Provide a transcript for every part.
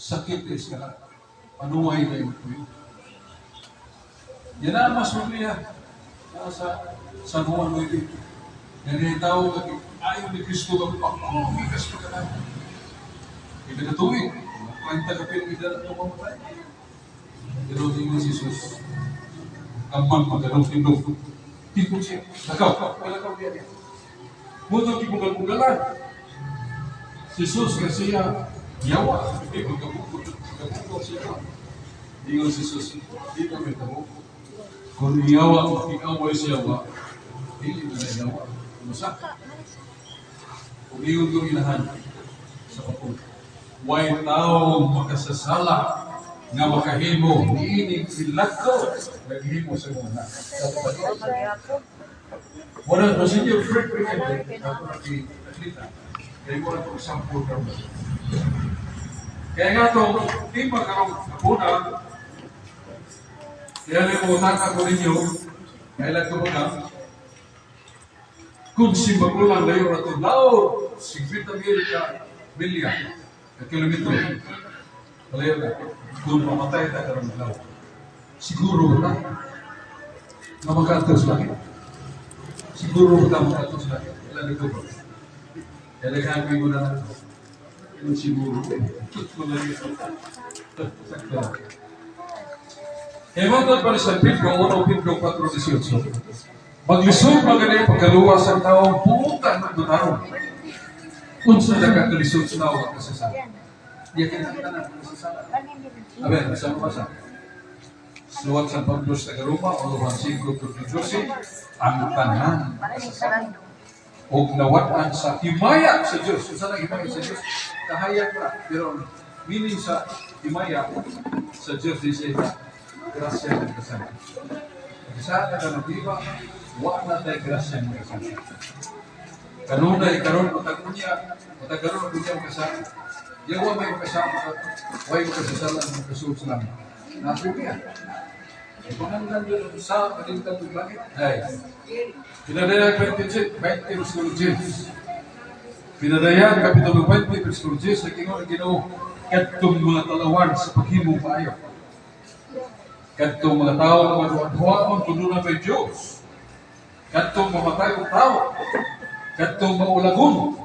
Sakit is ka. Panuway na yung tuyo. Yan ang mas Biblia. Nasa San Juan 9. Yan yung tao nga ayon ni Kristo nga pagkumikas pa ka na. Hindi ka tuwing. 40 ka pilo edad at mamatay. Pero ingon si Jesus, kampang pagkalong tindog. Tingkog siya. Lakaw. Lakaw diya niya. Mutong gibugal-bugalan. Si Jesus kasi siya yawa. Magkabukol siya. Ingon si Jesus, di ka may tabo. Kung iyawa, iaway siya wa, dili na yawa. Musa. Kung ingon kong inahan sa kapong, way tao makasasala nga makahimo niining milagro naghimo sa mga anak. Wala, Monsignor Fred Riquelme, ako nakita, kaya mo na itong example karon. Kaya nga itong tema karong una, kaya lang mo utaka ko ninyo, kaya lang ko mga, kung si magulang layo na ito, laot, 50 mil ka milya, ka kilometro, kalayo na, kung mamatay ta karong laot, siguro ba ta nga makaadto sa langit? Siguro ba ta makaadto sa langit? Ilan ito ba? Kaya naghabi mo na lang. Yung siguro. Sakto lang. Kaya mo pa sa Pedro, 1 Pedro 4:18. Maglisod magani pagkaluwas ang tao, buutan ng tao. Unsa na kaglisod sa tao ang kasasala? Di ka nakita na kasasala. A ver, sa mabasa. Suwat sa Pablo sa Roma, 1 5 12, ang tanan kasasala. Og nawat-an sa himaya sa Diyos. Unsa na himaya sa Diyos? Kahayag ra. Pero meaning sa himaya sa Diyos di siya grasya ng kasama. Sa ka nabiba, wa na tay grasya ng kasama. Kanunay karon matag unya, matag karon unya kasama. Yawa may kasama ka, way makasasala ang makasulod sa langit. Nasubi ah. Panganlan yun sa kalintang ug langit. Ay. Pinadayag 20, 20 versikulo 10. Pinadayag Kapitulo 20, versikulo 10, nag-ingon ang Ginoo, kadtong mga talawan sa paghimong maayo. Kadtong mga tao nga maduha-duhaon kung doon na may Diyos. Kadtong mamatay og tao. Kadtong maulagon.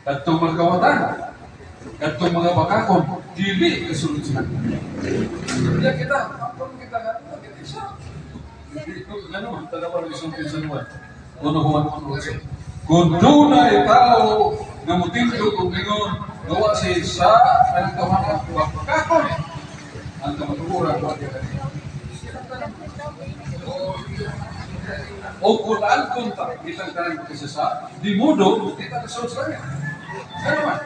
Kadtong mga kawatan. Kadtong mga bakakon. Dili kasulod sila. Kaya kita, ampun kita nga, kita isa. Ano, talawa ng isang pinsanuan. Uno Juan 1:8. Kung dunay tao nga mutindog og ingon, gawa si sa ang tawanan, bakakon. Ang kamatuoran wa diya kaniya. O kung alkon ta, kitang tanan kasi sa, di mudo, kita kasulod sa langit. Ano man?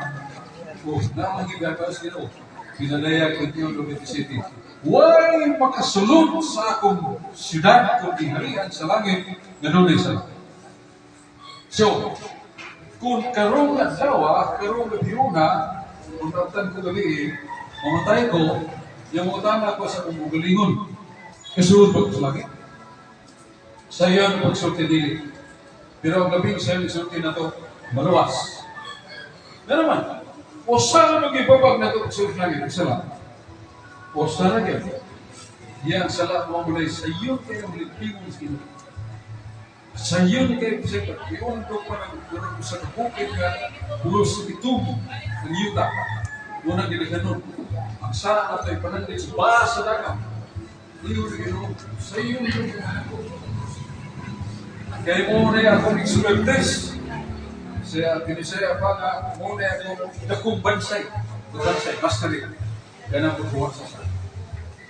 O, naman gigagawa sa Ginoo. Pinadayag 21:27. Way makasulod sa akong syudad kung giharian sa langit, nga dunay sa langit. So, kung karong adlaw, karong gabhiona, kung rabtan ko gabi, mamatay ko, yung utana ko sa akong ugalingon, kasulod ba ko sa langit? Sa iyon, pagsulti dili. Pero ang labing sa iyon, sulti na to, maluwas. Na naman, usa na magibabag na ito pagsulod sa langit, isa lang. Usa na gyud. Yang sala mo muna sa iyo kayo lipingon sa Ginoo. Sa iyo kayo sa iyon ko pa ng sa bukid nga pulos itum ng yuta. Muna gilikanon. Ang sala nato ay pananlit sa basa dagat. Iyo Ginoo, sa iyo kayo. Kaya mo na akong igsulagtes. Siya, tinisaya pa nga, mo na akong dakong bansay. Bansay, basta rin. Ganang kukuha sa sa.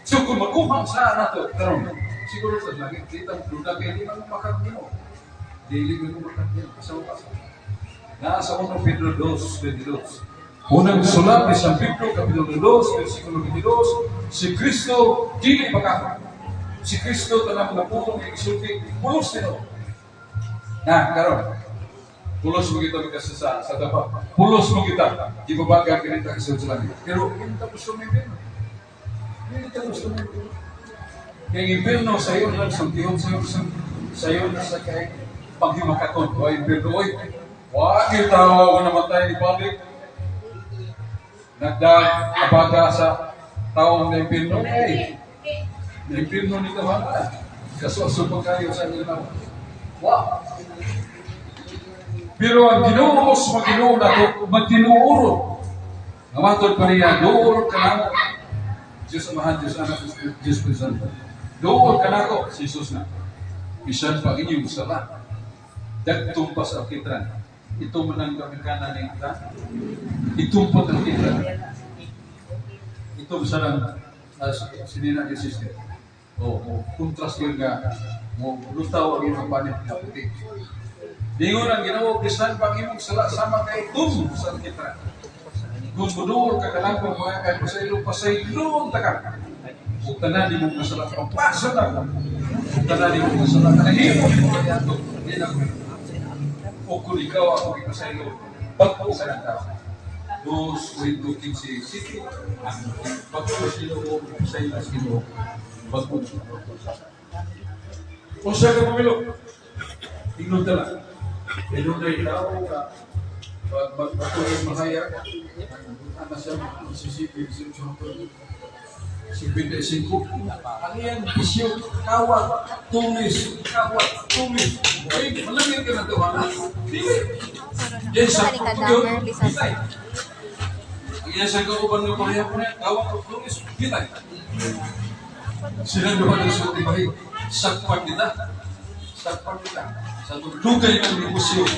So kung makuha sa nato, karon, siguro sa langit, kita mo duda kay di man makagino. Dili mo makagino, kasawa ka sa. Nasa 1 Pedro 2:22. Unang sulat ni San Pedro, Kapitulo 2, versikulo 22, si Kristo dili makakon. Si Kristo tanang mga pulong nga isulti, pulos nino. Na, karon. Pulos mo kita magkasasa sa dapat. Pulos mo kita. Ibabaga kinita kasulod sa langit. Pero hindi ta gusto mo impirno. Hindi ta gusto mo impirno. Kaya ang impirno sa iyo lang, sa tihon sa iyo, sa iyo na sa kay paghimakakon. O impirno, oy, wag yung tao ako namatay ni balik. Nagdag abaga sa taong na impirno. Eh, na impirno ni Tawala. Kaso pa kayo sa inyo. Wow! Pero ang Ginoo sa Ginoo nato magtinuorod. Nga matod pa niya, duol ka nako. Diyos Amahan, Diyos Anak, Diyos Espiritu Santo. Duol ka nako, si Jesus na. Bisan pa inyong sala. Dagtong pa sa alkitran. Ito man ang gamikanan ng ta. Itumpot ang alkitran. Ito sa lang sinina ni sister. O, contrast yun nga. Mo lutaw ang imong panit nga puti. Dingon ang Ginoo, bisan pang imong sala sama kay tum sa alkitran. Kung muduol ka kanako mga kay pasaylo, pasayloon ta ka. Ug tanan nimo nga sala pampasa na. Ug tanan nimo nga sala kanahimo nimo kaniadto. Di na ko. O kung ikaw ako gipasaylo, bag-o ka ng tao. 2 Corinto 15 City. Bag-o sa Ginoo, pasaylo sa Ginoo. Bag-o sa Unsa ka pamilo? Ingnon ta lang. Dunay tao nga pag magpatuloy mahayag, ana siya sisipin sa 55. Ang iyang bisyo, kawat, tulis, kawat, tulis. Ay, malangit ka na ito, ha? Dili. Yan sa yun, bitay. Ang iyang sa kauban ng pareha ko niya, kawat, tulis, bitay. Sila duha ng sulti bahi. Sakpan kita. Sakpan kita. Sa dugay ng negosyo,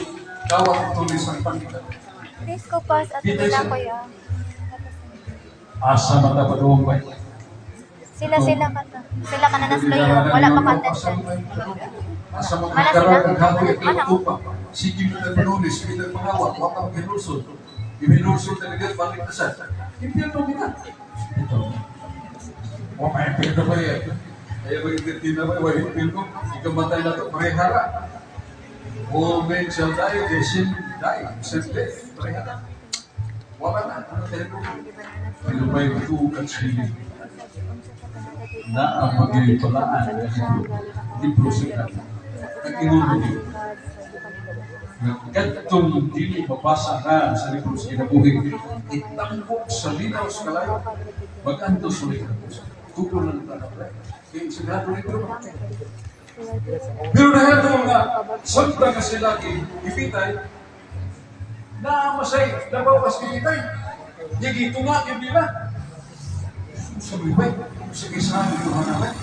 kawat, tulis, sakpan kita. Please ko pass at nila kuya. Asa mata padung ba? Sila sila ka to. Sila ka na nasloy. Wala pa content. Asa mo Wala karon sila. ang hapoy at Wala. tupa. Sige mo tayo panulis, sige tayo pangawat, wa kang hinulsod. Iminulsod talaga, balik na sa. Impyerno kita. Ito. Wa may impyerno pa yan. Kaya ba yung na ba, wa impyerno, ikamatay na ito, parehara. All men shall die, they shall die, same death, parehara. Wala na, ano tayo? Pero may tukat sila na ang pagpalaan libro sa nag-ingon mo yun. Nga kadtong dili mabasa na sa libro sa kinabuhi, itambok sa linaw sa kalayo, mag-antos sa kinabuhi. Tukol lang tayo. Kaya sigurado libro. Pero nahato nga, samtang nga sila gipitay, naamasay, nabawas gipitay. Yagi tunga gyud nila. Sa buhay, sa isahan ito hanapin.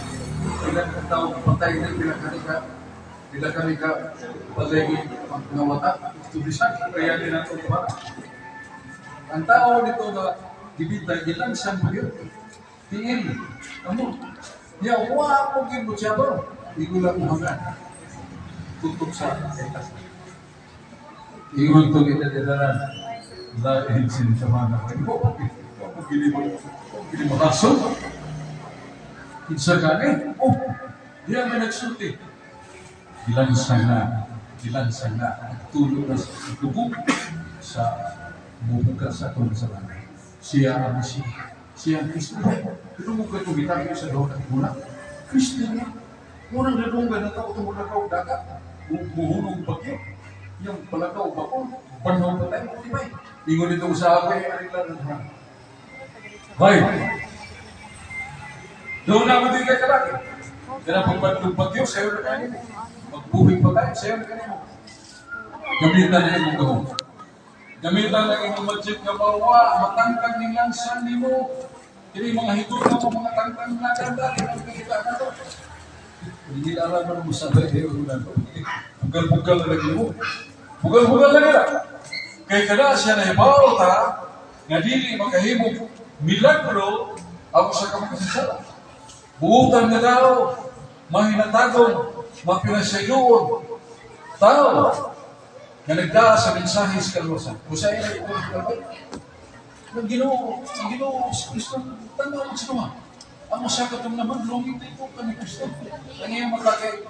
Pila ka tao patay na, pila ka patay nga wata, tulisan, kaya din nato tumara. Ang tao dito nga gibitay, gilansan mo yun. Tiil, amo. Ya, wa mo gyud mo siya ba? Ingon lang mo hanggan. Tutok sa etas. Ingon to kita lain sin sa mga ko. Wa gini mo, gini mo rason. Kinsa ka ni? Oh, diya may nagsulti. Gilansang na, gilansang na, nagtulo na sa dugo sa mubuka sa atong kasalanan. Siya ang Mesiya. Siya ang Kristo. Pero mo kayo gitagyo sa doon ng muna. Kristo niya. Unang nadunggan na tao itong mulakaw dagat. Muhunong bagyo. Yung palakaw bakol. Panahon pa tayo. Di ba? Ingon dito sa ako, eh, aring lang. Bay! Doon na mo din kay kalaki. Kaya pag bagyo, sayo na kanimo. Magbuhing pa tayo, sayo na kanimo. Gamitan na imong gahom. Gamitan na imong magic nga mawa, matangtang ning langsan nimo. Kini mga higot na mo, mga tangtang na ganda, ang nakita na to. Hindi alam mo sa tayo na to. Bugal-bugal na lagi mo. Bugal-bugal lagi na. Kay kada siya na hibaw ta, nga dili makahimo milagro ako sa kamakasasala. Buutan nga tao, mahinatagon, mapinasayuon, tao, nga nagdaa sa mensahe sa kaluwasan. Kung sa ina ito ng Ginoo, ang Ginoo sa Kristo, tanaw sa naman. Ang masakit ang naman, lungit na ito kami Kristo. Ang iyang mata kay,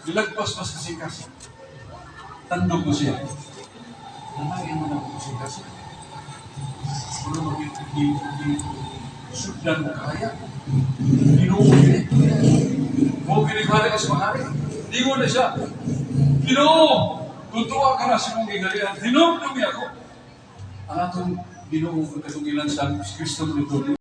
nilagpas pa sa sikas. Tandog mo siya. Nangangin mo na ako sikas. Pero magiging sudlan mo kaya. Ginoo gini. Mo gini hari sa mahari. Dingon na siya. Ginoo, kung tuwa ka na sa mong giharian, hinumdumi ako. Ang atong Ginoo, katong ilan sa Kristo nito.